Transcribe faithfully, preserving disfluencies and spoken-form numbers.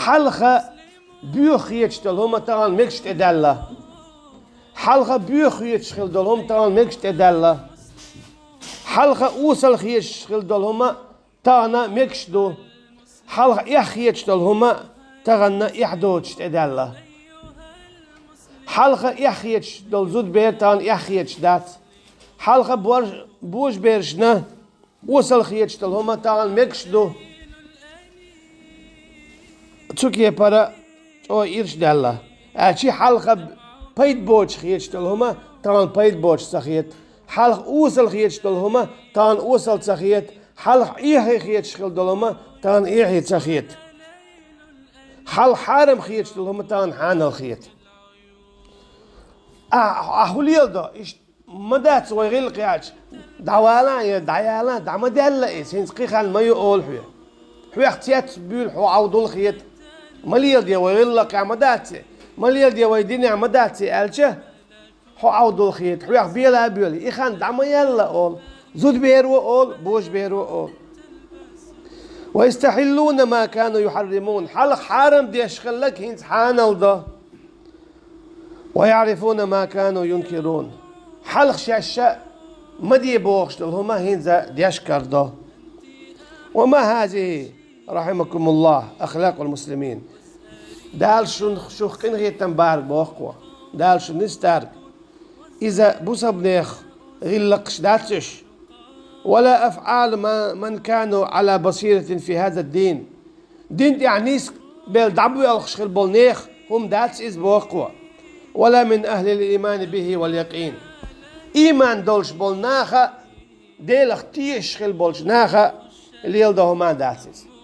Хьалха боьха хеташ долу хӀума тахана мегаш тӀедаьлла. Хьалха боьха хеташ хила долу хӀума тахана мегаш тӀедаьлла. Хьалха осал хеташ хила долу хӀума тахана мегаш ду. Хьалха эхь хеташ долу хӀума тахана эхь доцуш тӀедаьлла. Хьалха эхь хеташ долу зудабер тахана эхь хеташ дац. Хьалха бож-, божаберашна осал хеташ долу хӀума тахана мегаш ду. Цу кепара чӀогӀа ирча даьлла. Аьлча хьалха пайда боцуш хеташ долу хӀума тахана пайда боцуш ца хета. Хьалха осал хеташ долу хӀума тахана осал ца хета. Хьалха эхь хеташ хила долу хӀума тахана эхь ца хета. Хьалха хьарам хеташ долу хӀума тахана хьанал хета. А, а хӀун леладо? Иштта ма дац вай гӀиллакх яьлча, дӀавала а, дӀаяла а, дӀа ма даьлла иза, хӀинца кхин хан ма ю олу хьоьга. Хьоьх цец буьйлу, хьо Ӏовдал хета. Ма леладе вай гӀиллакхехь ма дац и, ма леладе вай динехь ма дац и аьлча, хьо Ӏовдал хета, хьоьх бела а боьлу, и хан дӀа ма яьлла олу. Зудаберо олу, божаберо олу. ويستحلون ما كانوا يحرمون. Хьалха хьарам деш хилларг хӀинца хьанал до. ويعرفون ما كانوا ينكرون. Хьалха шаьш ма де бохуш долу хӀума хӀинца деш карадо. وما هذه، رحمكم الله، أخلاق المسلمين. Дала шун, шух къинхетам бар боху-кх. Дала шун нисдарг. Иза бусалбанех гӀиллакхаш дац уьш. ولا أفعال ما، من كانوا على بصيرة في هذا الدين. Дин тӀехь нийса бел дӀабоьлхуш хила болу нехан хӀума дац иза боху-кх. ولا من أهل الإيمان به واليقين. Ийман долуш болу наха, Делах тешаш хила болчу наха леладо хӀума дац иза.